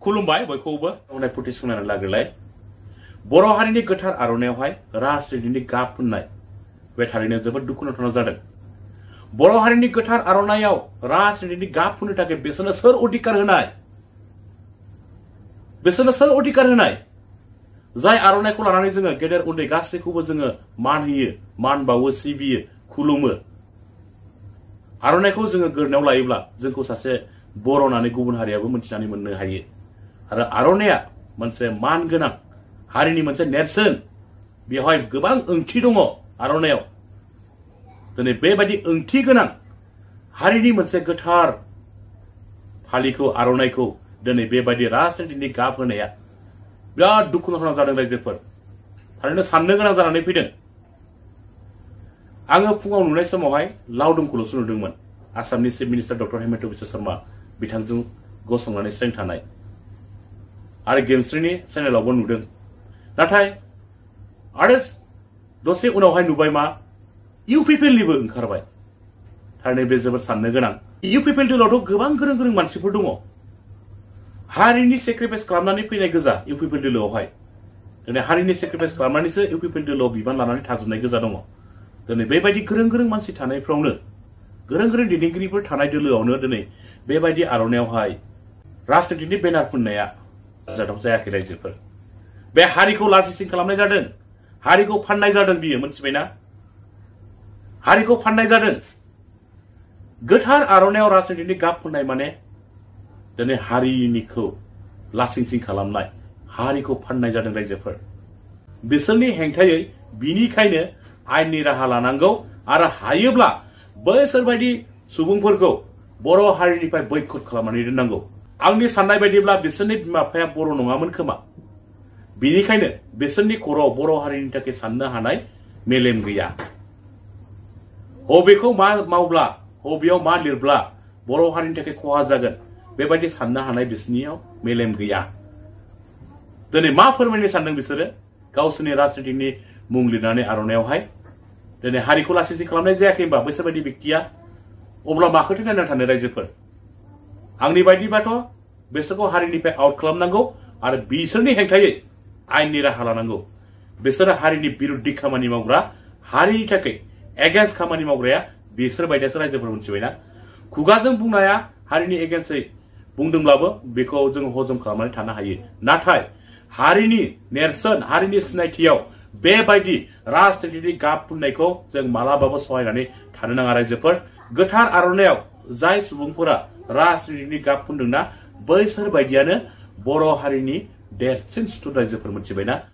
खुलुमबाय बयखौबो उनाय प्रतिसंनानै लाग्रोलाय बर' हारिनि गोथार आर'नायावहाय राजनितिनि गाब फुननाय बे थारैनो जोबोद दुखुनांथाव जादों। बर' हारिनि गोथार आर'नायाव राजनितिनि गाब फुननो थाखाय बिसोरनो सोर अधिकार होनाय? बिसोरनो सोर अधिकार होनाय? जाय आर'नाइखौ लानानै जोङो गेदेर उन्दै गासैखौबो जोङो मान होयो, मान बावो, सिबियो, खुलुमो। आर'नाइखौ जोङो गोरनायाव लायोब्ला जोंखौ सासे बर' होननानै गुबुन हारियाबो मिथिनानै मोननो हायो। आरो आर'नाइया मोनसे मान गोनां हारिनि मोनसे नेरसोन। बेवहाय गोबां ओंथि दङ आर'नाइयाव। दिनै बेबायदि ओंथि गोनां हारिनि मोनसे गोथार फालिखौ आर'नाइखौ दिनै बेबायदि राजनितिनि गाब होनाया बिराद दुखुनांथाव जादों रायजोफोर। थारैनो साननो गोनां जानानै फैदों। आङो फुङाव नुनाय समावहाय लावदुमखौल'सो नुदोंमोन। आसामनि chief minister doctor Hemant Biswa Sharma बिथांजों गसंनानै स्रें थानाय आरो गेमस्रिनि चेनेलावबो नुदों। नाथाय आरो दसे उनावहाय नुबाय मा इउपिपिएलनिबो ओंखारबाय। थारैनो बे जोबोद साननो गोनां। इउपिपिएल दलावथ' गोबां गोरों गोरों मानसिफोर दङ। हारिनि सेक्रिफाइस खालामनानै फैनाय गोजा इउपिपिएल दोलोआवहाय। दिनै हारिनि सेक्रिफाइस खालामनानैसो इउपिपिएल दोलोआव बिबान लानानै थाजोबनाय गोजा दङ। दिनै बेबायदि गोरों गोरों मानसि थानायफ्रावनो गोरों गोरों दैदेनगिरिफोर थानाय दोलोआवनो दिनै बेबायदि आर'नायावहाय राजनितिनि बेनार फुननाया जाथाव जायाखै रायजोफोर। बे हारिखौ लाजिसिं खालामनाय जादों। हारिखौ फाननाय जादों बियो, मोनथिबायना? हारिखौ फाननाय जादों। गोथार आर'नायाव राजनितिनि गाब फुननाय माने दिनै हारिनिखौ लासिंसिं खालामनाय, हारिखौ फाननाय जादों रायजोफोर। बिसोरनि हेंथायै बिनिखायनो आयेननि राहा लानांगौ आरो हायोब्ला बैसोरबायदि सुबुंफोरखौ बर' हारिनिफ्राय बैकट खालामनानै दोननांगौ। आंनि साननाय बायदिब्ला बिसोरनि बिमा बिफाया बर' नङामोन खोमा। बिनिखायनो बिसोरनि खर'आव बर' हारिनि थाखाय साननो हानाय मेलेम गैया। बबेखौ मा मावब्ला, बबेयाव मा लिरब्ला बर' हारिनि थाखाय खहा जागोन बेबायदि साननो हानाय बिसोरनियाव मेलेम गैया। दिनै मा फोरमायनो सानदों बिसोरो? गावसोरनि राजनितिनि मुं लिरनानै आर'नायावहाय दिनै हारिखौ लासिंसिं खालामनाय जायाखै होनबा बैसोरबायदि व्यक्तिया? अब्ला माखौथो नायनानै थानो रायजोफोर? आंनि बायदिबाथ' बिसोरखौ हारिनिफ्राय आउट खालामनांगौ आरो बिसोरनि हेंथायै आयेननि राहा लानांगौ। बिसोरो हारिनि बिरुद्ध खामानि मावग्रा, हारिनि थाखाय एगेन्स्ट खामानि मावग्राया बिसोर बायदियासो रायजोफोर, मोनथिबायना? खुगाजों बुंनाया हारिनि एगेन्स्टै बुंदोंब्लाबो बेखौ जों हजम खालामनानै थानो हायो। नाथाय हारिनि नेरसोन, हारिनि सिनायथियाव बेबायदि राजनितिनि गाब फुननायखौ जों मालाबाबो सहायनानै थानो नाङा रायजोफोर। गोथार आर'नायाव जाय सुबुंफोरा राजनितिनि गाब फुनदोंना बैसोर बायदियानो बर' हारिनि देरसिन सुथुर रायजोफोर, मोनथिबायना?